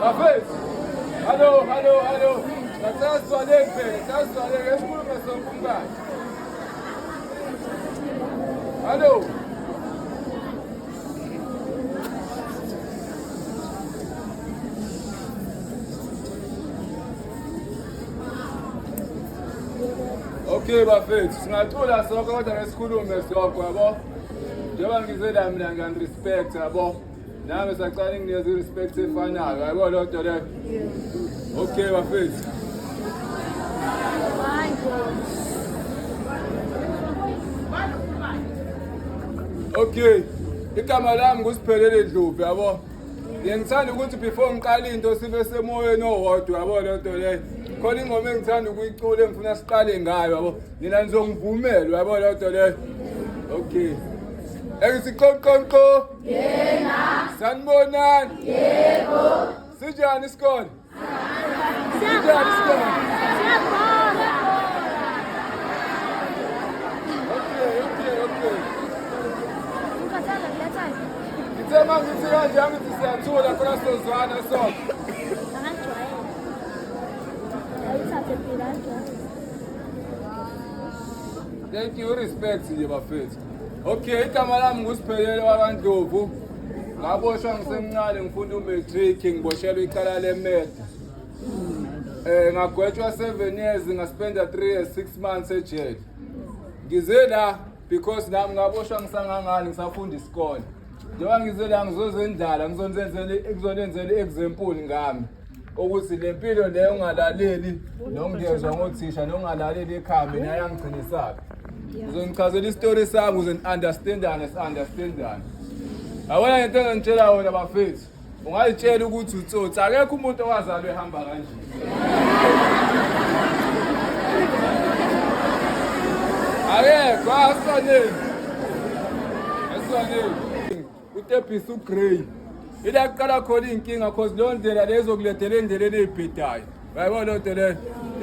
Bafethu. Hallo, hallo, hallo. Ngicela sizwaleni phela, ngicela sizwaleni esikhulume sonke umkakhe. Hallo. Okay bafethu, singacula sonke kodwa ngesikhulume sonke yabo. Njengoba ngize la mina ngiyanirespect yabo. Nami sacala nginikeza i-respect efanayo yabo loo nto leyo. Okay bafethu. Okay. Igama lami nguSiphelele Ndlovu yabo. Ngiyangithanda ukuthi before ngiqale into sibe semoyeni owodwa yabo le nto leyo. Khona ingoma engithanda ukuyicula engifuna siqale ngayo yabo. Nina nizongivumela yabo le nto leyo. Okay. Engithi qo qo qo. Yena. Sanibonani. Yebo. Sinjani isikole? Sinjani isikole? Siyabonga. Okay, okay, okay. Ngithe uma ngithi kanje angithi siyathula khona sizozwana sonke. Thank you, respect nje bafethu. Okay, igama lami nguSiphelele wakaNdlovu. Ngaboshwa ngisemncane ngifunda umatric ngiboshelwa icala lemurder. Ngagwetshwa 7 years ngaspenda 3 years 6 months ejele. Ngize la because nami ngaboshwa ngisangangani ngisafunda isikole. Njengoba ngize la ngizozendlala ngizonenzela ngizonenzela example ngami. Ukuthi le mpilo leyo ungalaleli nokungezwa ngothisha nokungalaleli ekhaya mina yangigcinisaphi. Ngizonichazela isitori sami ukuze ni-understandane si-understandane. Yabona ngento engangitshela wona bafethu. Ungayitshela ukuthi utsotsi akekho umuntu owazalwa ehamba kanje. Akekho asifanele. Asifanele. Utebhisa ugrey. Ila kuqala khona iy'nkinga cause leyo ndlela leyo izokulethela endleleni ey'bhedayo. Uyayibona leyo nto leyo?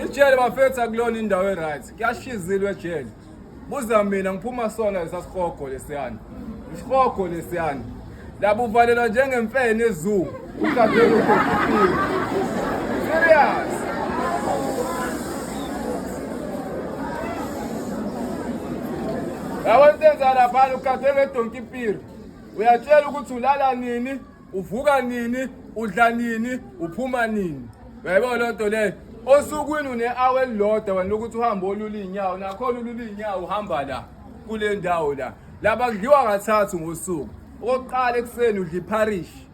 Ijele bafethu akulona indawo e-right. Kuyashizilwa ejele. Buza mina ngiphuma sona lesa sihogo lesiyana. Isihogo lesiyana. Labo uvalelwa njengemfene ezoo. Ugadele ukufika. Serious. Yabo into enza laphana ugadwe ngedonki impilo. Uyatshela ukuthi ulala nini, uvuka nini, udla nini, uphuma nini. Uyayibona loo nto leyo? Osukwini une-hour elilodwa wena lokuthi uhambe olula iy'nyawo, nakhona ulula iy'nyawo uhamba la kule ndawo la. Laba kudliwa kathathu ngosuku. Okokuqala ekuseni udla ipharishi,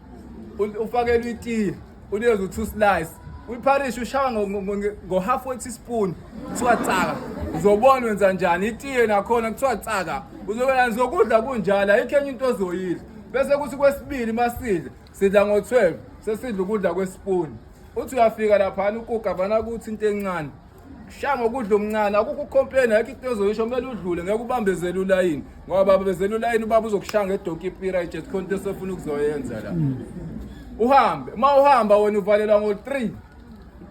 ufakelwe itiye. Unikeza u-two slice. Uyipharishi ushawa ngo-half we-teaspoon. Kuthiwa tsaka. Uzobona wenza njani. Itiye nakhona kuthiwa tsaka. Uzobona nizokudla kunjalo ayikho enye into ozoyidla. Bese kuthi kwesibili masidla sidla ngo-12 sesidla ukudla kwesipuni. Uthi uyafika laphana ukuga vana kuthi into encane. Shaya ngokudla okuncane akukho ucomplain ayikho into ozoyisho kumele udlule ngeke ubambezele ulayini ngoba babambezele ulayini ubaba uzokushaya ngedonki ipira ijet khona into esefuna ukuzoyenza la. Uhambe uma uhamba wena uvalelwa ngo-3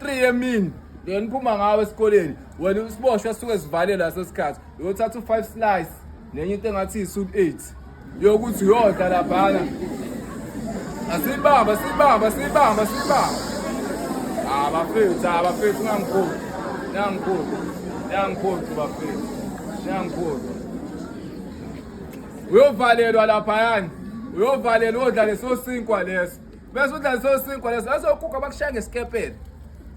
3 emini wena uphuma ngawe esikoleni wena isiboshwa sisuke sivalelwa leso sikhathi uyothatha u-5 slice nenye into engathi iyi-suit 8 yokuthi uyodla laphana. Asibamba, sibamba, sibamba, sibamba. Ah bafethu, ah bafethu ngangikhulu. Nangikhulu. Nangikhulu bafethu. Nangikhulu. Uyovalelwa laphayana. Uyovalelwa udla leso sinkwa leso. Bese udla leso sinkwa leso. Azokuka bakushaya ngesikepele.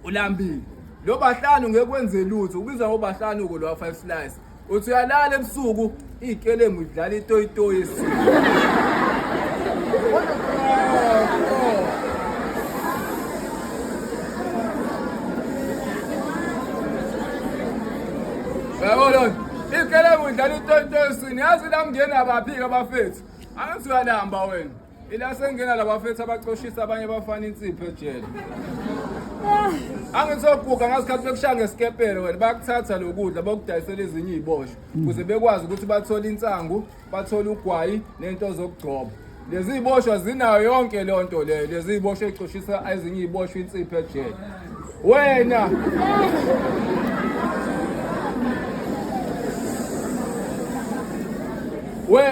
Ulambile. Lo bahlanu ngeke kwenze lutho. Ubizwa ngobahlanu ko lo 5 slice. Uthi uyalala ebusuku iy'kelemu idlala itoyitoyi esuku. Uyabona? Ikelemu idlala itoyitoyi eswini. Yazi la mngena baphi-ke abafethu? Angithi uyalamba wena. Ila sengena labafethu abacoshisa abanye abafana insipho ejele. Angithi oguga ngasikhathi bekushaya ngesikepele wena bayakuthatha lokudla bakudayisela ezinye iziboshwa ukuze bekwazi ukuthi bathole insangu, bathole ugwayi nento zokugcoba. Lezi ziboshwa zinayo yonke leyo nto leyo, lezi ziboshwa ezicoshisa ezinye iziboshwa insipho ejele. Wena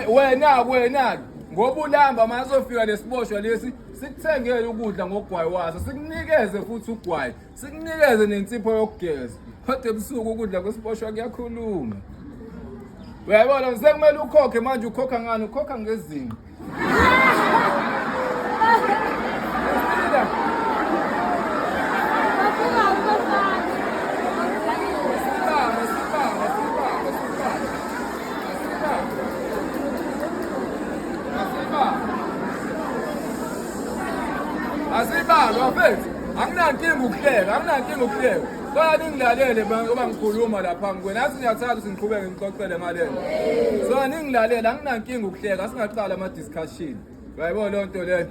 wena wena ngoba ulamba manje sofika lesiboshwa lesi Sikuthengele ukudla ngogwayi waso, sikunikeze futhi ugwayi, sikunikeze nensipho yokugeza. Kodwa ebusuku ukudla kwesiboshwa kuyakhuluma. Uyayibona sekumele ukhokhe manje ukhokha ngani? Ukhokha ngezinqa. Asibalo bafethu, anginankinga ukuhleka, anginankinga ukuhleka. Kodwa ningilalele ngoba ngikhuluma lapha ngikwena. Athi ngiyathanda ukuthi ngiqhubeke ngixoxele ngale nto. So ningilalele, anginankinga ukuhleka, singaqala ama-discussion. Uyayibona leyo nto leyo.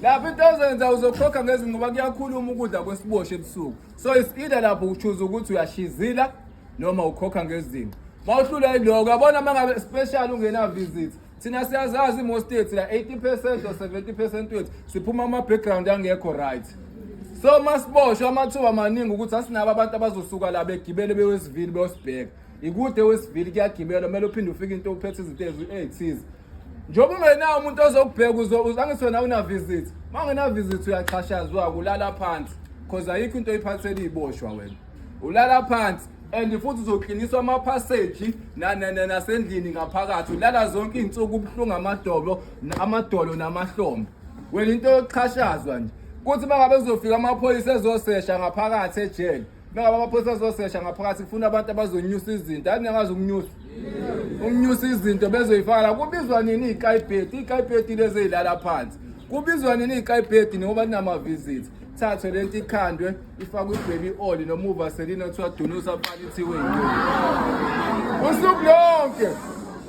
Lapho into ozenza uzokhokha ngezinquba kuyakhuluma ukudla kwesiboshwe ebusuku. So it's either lapho uchoose ukuthi uyashizila noma ukhokha ngezinqa. Mawuhlulwa yiloko uyabona mangabe special ungena visit. Thina siyazazi most states la 80% or 70% wethu siphuma ama background angekho right. So masiboshwa amathuba amaningi ukuthi asinabo abantu abazosuka la begibele bewesivili beyosibheka. Ikude wesivili kuyagibelwa kumele uphinde ufike into uphethe izinto ezithize. Njengoba ungenawo umuntu ozokubheka angithi wena una visit. Uma ungena visit uyaxhashazwa kulala phansi cause ayikho into oyiphathela iboshwa wena. Ulala phansi and futhi uzokliniswa amaphaseji nasendlini ngaphakathi ulala zonke iy'nsuku ubuhlungu amadolo amadolo namahlombe wena into yokuxhashazwa nje kuthi uma ngabe kuzofika amaphoyisa ezosesha ngaphakathi ejele uma ngabe amaphoyisa azosesha ngaphakathi kufuna abantu abazonyusa izinto ayi niyakwazi ukunyusa ukunyusa izinto bezoyifaka la kubizwa nini iy'kayibhedi iy'kayibhedi lezi ey'lala phansi kubizwa nini iy'kayibhedi ngoba linama-visit thathwe lento ikhandwe ifakwe i-baby oil noma uvaseline othiwa dunusa mfana ithiwe yintoni usuku lonke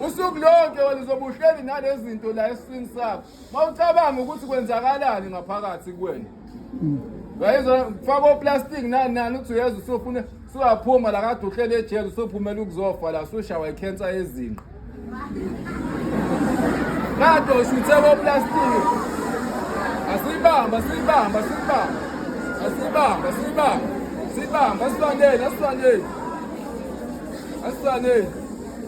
usuku lonke wena uzobe uhleli nalezi zinto la esiswini sakho mawucabanga ukuthi kwenzakalani ngaphakathi kuwena uyayizwa faka oplastic nani nani uthi uyeza usufuna suyaphuma la kade uhleli ejele usuphumela ukuzofa la usushawa ikhensa yezinqa Kade ushuthe koplastiki. Asibamba, asibamba, asibamba. Asibamba, asibamba. Sibamba, asifanele, asifanele. Asifanele.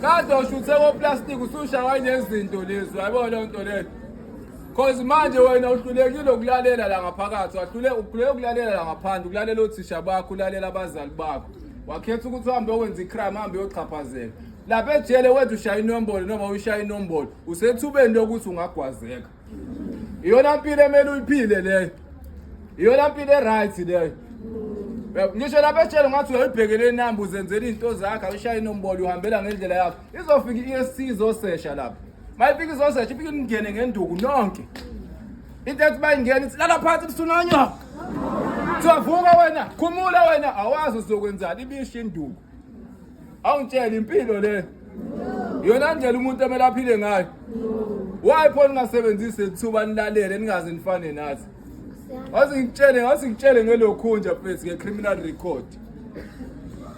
Kade ushuthe koplastiki usushawa inezinto lezi, uyayibona leyo nto leyo. Cause manje wena uhlulekile ukulalela la ngaphakathi, wahlule uhluleke ukulalela la ngaphandle, ukulalela othisha bakho, ulalela abazali bakho. Wakhetha ukuthi uhambe uyokwenza icrime, uhambe uyoxhaphazeka. Lapha ejele wethu ushaya inombolo noma uyishaya inombolo, usethubeni lokuthi ungagwazeka. Iyona mpilo emele uyiphile leyo. Iyona mpilo e-right leyo. Ngisho lapha ejele ngathi uyayibhekele inamba uzenzela izinto zakho, awushaya inombolo uhambela ngendlela yakho. Izofika i-ESC izosesha lapha. Mayifika izosesha ifike ningene ngenduku nonke. Into ethi bayingena ithi lala phansi msunanyoka. Kuthiwa vuka wena, khumula wena, awazi uzokwenzani ibisho induku. Awungitshele impilo le. Iyona ndlela umuntu emele aphile ngayo. Why pho ningasebenzisi ithuba nilalele ningaze nifane nathi? Wazi ngikutshele, wazi ngikutshele ngelokhunja mfethu nge-criminal record.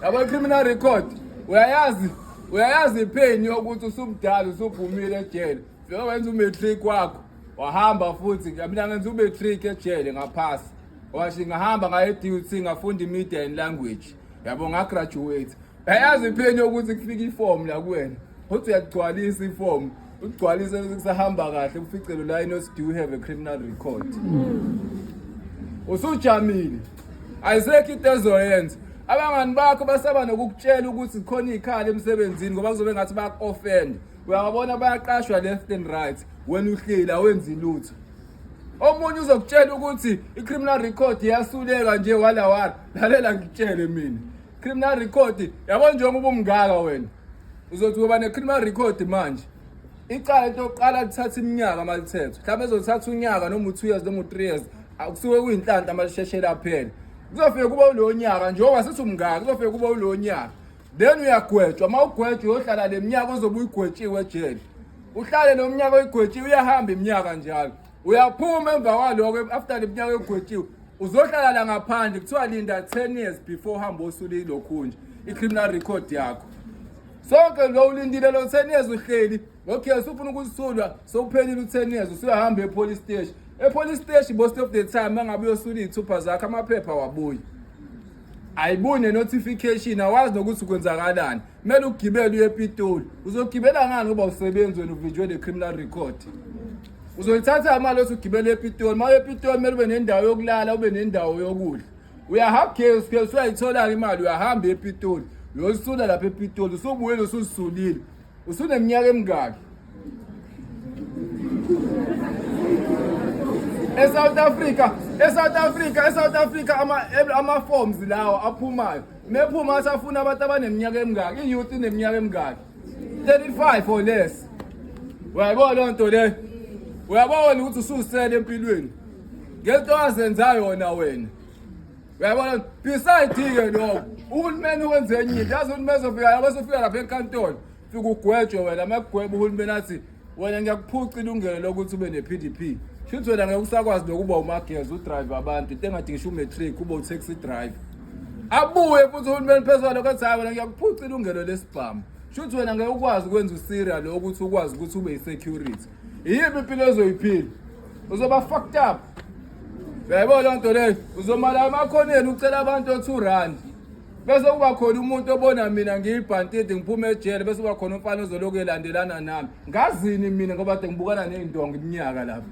Yabo i-criminal record uyayazi uyayazi ipain yokuthi usumdala usuphumile ejele. Fika wenza umatric wakho wahamba futhi mina ngenza umatric ejele ngaphasi. Washo ngahamba ngaye e-DUT ngafunda i-media and language. Yabo ngagraduate. Yayazi ipain yokuthi kufika iform la kuwena. Uthi uyagcwalisa iform. Ugcwalise bese kusahamba kahle ufice lo line othi do you have a criminal record. Usujamile. Ayisekho into ezoyenza. Abangani bakho basaba nokukutshela ukuthi khona ikhala emsebenzini ngoba kuzobe ngathi bayaku-offend. Uyabona bayaqashwa left and right. Wena uhleli awenzi lutho. Omunye uzokutshela ukuthi i-criminal record iyasuleka nje wala wala. Lalela ngikutshele mina. Criminal record yabo njengoba umngaka wena. Uzothi uba ne-criminal record manje. Icala into yokuqala lithatha iminyaka malithethwe. Mhlawumbe ezothatha unyaka noma u-2 years noma u-3 years. Akusuke kuyinhlanhla malisheshela phela. Kuzofika kuba ulo nyaka njengoba sithi umngaka kuzofika kuba ulo nyaka. Then uyagwetshwa, uma ugwetshwa uyohlala le minyaka ozobe uyigwetshiwe ejele. Uhlale lo mnyaka oyigwetshiwe uyahamba iminyaka njalo. Uyaphuma emva kwaloko after le minyaka egwetshiwe uzohlala la ngaphandle kuthiwa linda 10 years before uhambe osule ilokhunje i-criminal record yakho. Sonke lo ulindile lo 10 years uhleli okay usufuna ukusulwa sowuphelile u-10 years usuyahamba e-police station. E-police station most of the time mangabe uyosula iy'thupha zakho amaphepha wabuyi. Ayibuyi ne-notification awazi nokuthi kwenzakalani. Kumele ugibele uye ePitoli. Uzogibela ngani ngoba usebenzi wena uvinjwe ne-criminal record. Uzoyithatha imali othi ugibele ePitoli. Uma uye ePitoli kumele ube nendawo yokulala, ube nendawo yokudla. Uyahamba gesi, gesi uyayithola-ke imali, uyahamba ePitoli. Uyosula lapha ePitoli, usubuyele ususulile. Usuneminyaka emingaki? eSouth Africa, eSouth Africa, eSouth Africa ama ama forms lawo aphumayo. Mephuma asafuna abantu abaneminyaka emingaki? I-youth ineminyaka emingaki? 35 or less. Uyayibona leyo nto le? Uyabona ukuthi ususele empilweni. Ngento azenza yona wena. Uyabona beside ke lokho uhulumeni wenze enye into yazi uhulumeni uzofika lapho usufika lapha enkantolo fika ugwetshwe wena makugweba uhulumeni athi wena ngiyakuphuca ilungelo lokuthi ube ne-PDP shuthi wena ngeke usakwazi nokuba umageza udrive abantu into engathi ngisho umatric ube u-taxi driver abuye futhi uhulumeni phezu kwalokho athi hayi wena ngiyakuphuca ilungelo lesibhamu shuthi wena ngeke ukwazi ukwenza userial lo ukuthi ukwazi ukuthi ube yi-security iyiphi impilo ozoyiphila uzoba fucked up uyayibona loo nto leyo uzomala emakhoneni ucela abantu o-two rand bese kuba khona umuntu obona mina ngiyibhantidi ngiphume ejele bese kuba khona umfana ozolokhu elandelana nami ngazini mina ngoba kade ngibukana ney'ndongo iminyaka lapha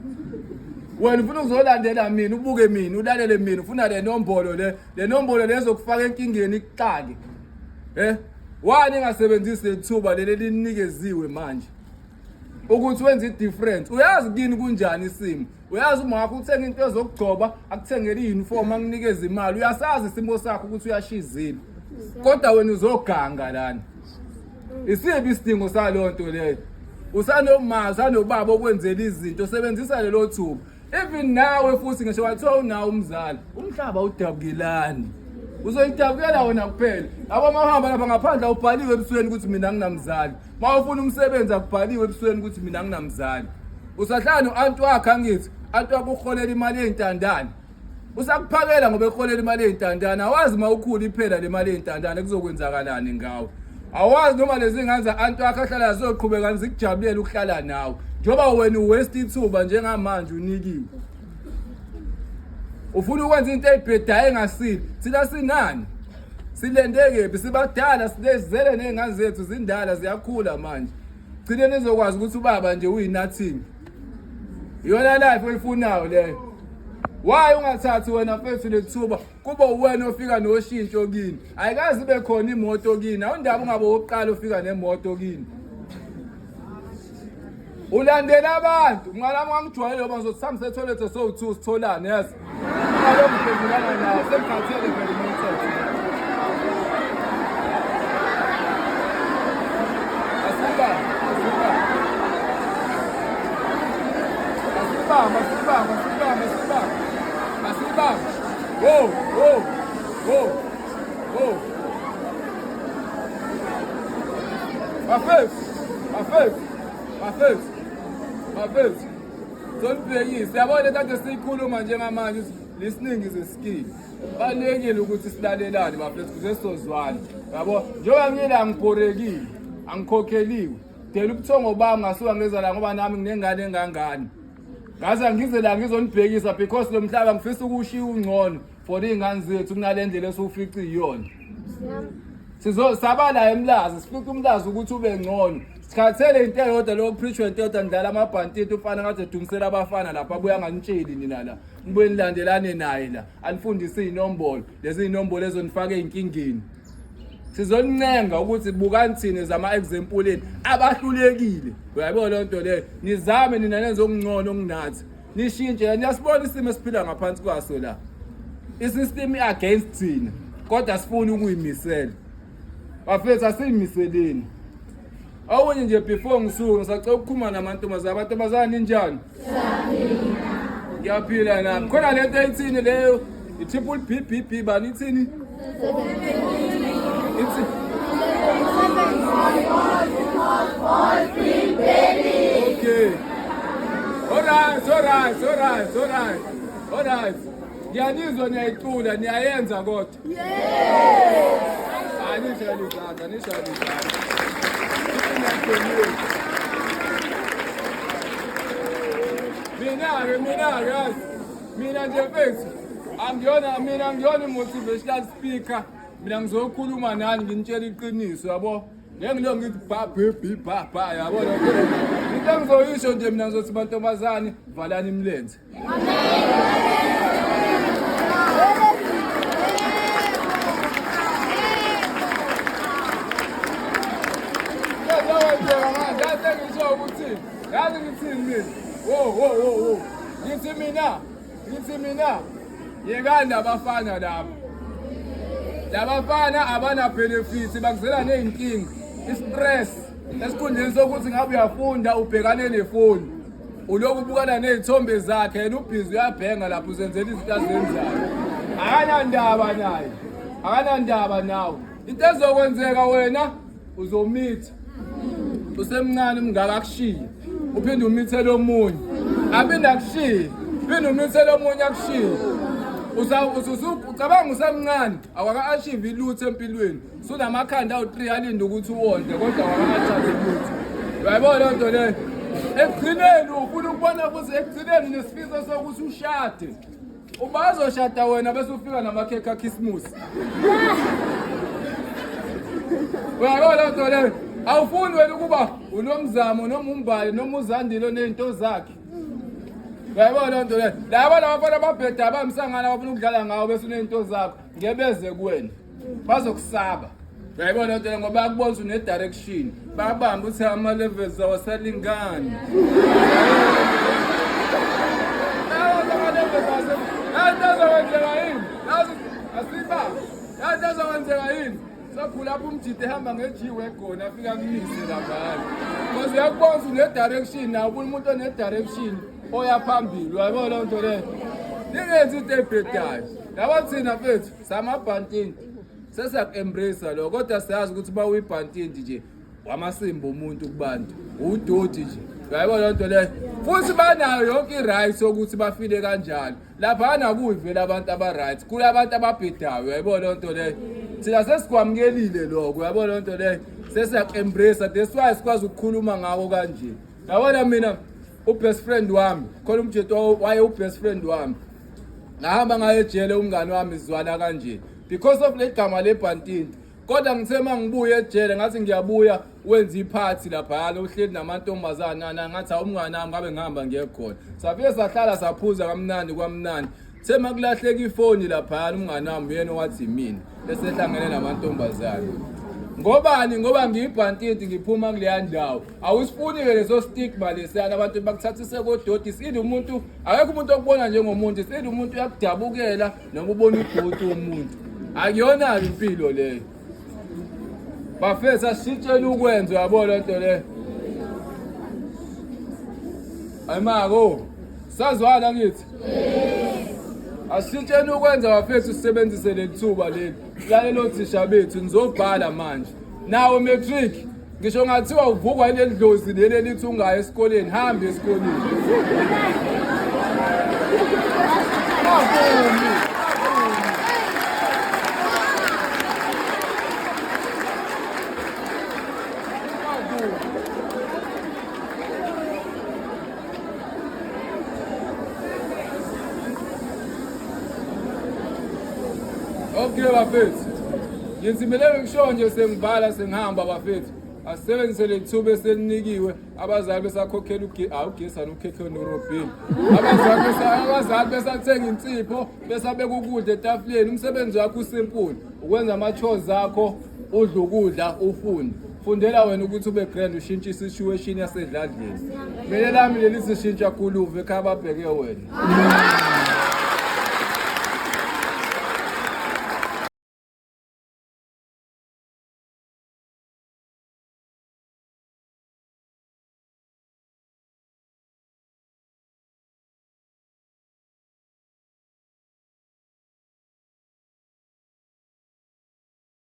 wena ufuna uzolandela mina ubuke mina ulalele mina ufuna le nombolo le le nombolo le ezokufaka enkingeni ikuxake eh wani engasebenzisi lethuba leli linikeziwe manje ukuthi wenze i-difference uyazi kini kunjani isimo uyazi uma wakho uthenga into ezokugcoba akuthengele i-uniform akunikeze imali uyasazi isimo sakho ukuthi uyashizile kodwa wena uzoganga lana isiphi isidingo saleyo nto leyo usanoma usanobaba okwenzela izinto sebenzisa lelo thuba even nawe futhi ngisho kwathiwa unawo umzali umhlaba udabukelani uzoyidabukela wena kuphela yabo uma uhamba lapha ngaphandle awubhaliwe ebusweni ukuthi mina nginamzali uma ufuna umsebenzi akubhaliwe ebusweni ukuthi mina nginamzali usahlala no-anti wakhe angithi anti wakhe uholela imali ey'ntandane usakuphakela ngoba eholela imali ey'ntandane awazi uma ukhula iphela le mali ey'ntandane kuzokwenzakalani ngawe awazi noma lezi ngane za-anti wakhe ahlala zizoqhubeka zikujabulela ukuhlala nawe njengoba wena uwaste ithuba njengamanje unikiwe ufuna ukwenza into eyibhedayo engasile thina sinani silende kephi sibadala silezele ney'ngane zethu zindala ziyakhula manje gcine nizokwazi ukuthi ubaba nje uyi-nothing iyona life oyifunayo leyo why ungathathi wena mfethu lethuba kube uwena ofika noshintsho kini ayikaze ibe khona imoto kini awundaba ungabe wokuqala ofika nemoto kini ulandela abantu ngalami ngangijwayele ngoba ngizothi sami setholethe sowu-two sitholane yazi ngalo ngiphendulana nawo sengikhathele vele nonsense asibambe asibambe asibambe asibambe asibambe asibambe wo wo wo wo bafethu bafethu bafethu bafethu sonibhekise yabona lento kade siyikhuluma njengamanje listening is a skill balulekile ukuthi silalelane bafethu kuze sizozwana yabo njengoba ngila ngibhorekile angikhokheliwe dela ubuthongo bami ngasuka ngeza la ngoba nami nginengane engangani ngaze ngize la ngizonibhekisa because lo mhlaba ngifisa ukuwushiya ungcono for iy'ngane zethu kunale ndlela esiwufica iyona sizosaba la emlazi sifica umlazi ukuthi ube ngcono sikhathele into eyodwa lokho preachwe into eyodwa nidlala amabhantiti ufana ngathi edumisela abafana lapha abuye anganitsheli nina la nibuye nilandelane naye la anifundise iy'nombolo lezi iy'nombolo ezonifaka ey'nkingeni sizonincenga ukuthi bukani thina zama-example eni abahlulekile uyayibona leyo nto leyo nizame nina nenze okungcono okunathi nishintshe niyasibona isimo esiphila ngaphansi kwaso la isystem i-against thina kodwa sifuna ukuyimisela bafethu asiyimiseleni okunye nje before ngisuke ngisacela ukukhuluma namantombazane amantombazane ninjani ngiyaphila nami khona lento eyithini leyo i-triple b b b bani ithini ithi okay alright alright alright alright alright ngiyanizwa niyayicula niyayenza kodwa yes anishayela izandla nishayela izandla mina-ke mina-ke yazi mina nje mfethu angiyona mina angiyona i-motivational speaker mina ngizokhuluma nani nginitshela iqiniso yabo ngeke ngilo ngithi ba bi bi ba ba yabo Into engizoyisho nje mina ngizothi mantombazane valani imilenze. Ukuthi yazi ngithini mina, wo wo wo wo, ngithi mina, ngithi mina yekani labafana laba, labafana abana benefits, bakuzela nezinkinga, i-stress esikhundleni sokuthi ngabe uyafunda ubhekane nefoni, ulokhu ubukana ney'thombe zakhe, yena ubhizi uyabhenga lapho, uzenzela izinto azenzayo, akanandaba naye, akanandaba nawe. Into ezokwenzeka wena uzomitha usemncane umngaka akushiye, uphinde umithele omunye, aphinde akushiye, uphinde umithele omunye akushiye. Ucabanga usemncane awaka-achieve ilutho empilweni, sunamakhanda awu-3 alinde ukuthi uwondle, kodwa awaka-achieve ilutho. Uyayibona leyo nto leyo? Ekugcineni ufuna ukubona futhi, ekugcineni unesifiso sokuthi ushade, ubazoshada wena bese ufika namakhekhe akhisimusi. Uyayibona leyo nto leyo? Awufuni wena ukuba uNomzamo noma uMbali noma uZandile oney'nto zakhe. Uyayibona leyo nto leyo? Laba labafana ababheda abamsangana abafuna ukudlala ngawo bese uney'nto zakho, ngebeze kuwena bazokusaba. Uyayibona leyo nto leyo? Ngoba bayakubona ukuthi une-direction, bayabamba ukuthi ama-levels awasalingani. Yazi azokwenzeka yini? Yazi asibambe. Yazi azokwenzeka yini? Sakhula lapho umjide ehamba nge-G wagon afika kumise laphana. Because uyakubona ukuthi une-direction nawe, ubona umuntu one-direction oya phambili. Uyayibona leyo nto leyo? Ningenzi into ebhedayo. Yabo thina mfethu samabhantini sesiyaku-embrace lokho, kodwa siyazi ukuthi uma uyibhantini nje wamasimba umuntu kubantu udoti nje. Uyayibona leyo nto leyo? Futhi banayo yonke i-right yokuthi bafile kanjalo. Laphana kuyivela abantu aba-right, kulabantu ababhedayo. Uyayibona leyo nto leyo? Thina sesikwamukelile lokho. Uyayibona leyo nto leyo? Sesiyaku-embrace, that's why sikwazi ukukhuluma ngako kanje. Yabona mina u-best friend wami khona umjeto waye u-best friend wami, ngahamba ngaye ejele umngane wami zwana kanje because of le gama lebhantini. Kodwa ngithe uma ngibuya ejele ngathi ngiyabuya, wenza iphathi laphayana, uhleli namantombazana nana, ngathi awu umngane wami ngabe ngihamba ngiye khona. Safike sahlala saphuza kamnandi kwamnandi. The makulahleka ifoni laphayana, umngane wami uyena owathi mina esehlangene namantombazane. Ngobani? Ngoba ngiyibhantinti, ngiphuma kuleya ndawo. Awusifuni-ke leso stigma lesiyana, abantu bakuthathise kodoti. Sile umuntu, akekho umuntu okubona njengomuntu, sile umuntu uyakudabukela noma ubona udoti womuntu. Akuyona-ke impilo leyo bafethu, asishintsheni ukwenza. Uyabona lento leyo? Ayimako sazwana ngithi asishintsheni ukwenza bafethu, sisebenzise leli thuba leli. Lalela othisha bethu, nizobhala manje nawo matric. Ngisho ngathiwa uvukwa yileli dlozi leli elithi ungayi esikoleni, hambe esikoleni. Ungavumi. Okay bafethu, ngithi mina ngisho nje sengibhala sengihamba bafethu, asisebenzise leli thuba eselinikiwe. Abazali besakhokhela ugesi anukhekhe norobhini, abazali besathenga insipho, besabeka ukudla etafuleni. Umsebenzi wakho usimple, ukwenza ama-chores akho, udla ukudla, ufunde. Fundela wena ukuthi ube grand, ushintshe i-situation yasedladleni. Mina lami leli sishintsha khuluve ekhaya, babheke wena.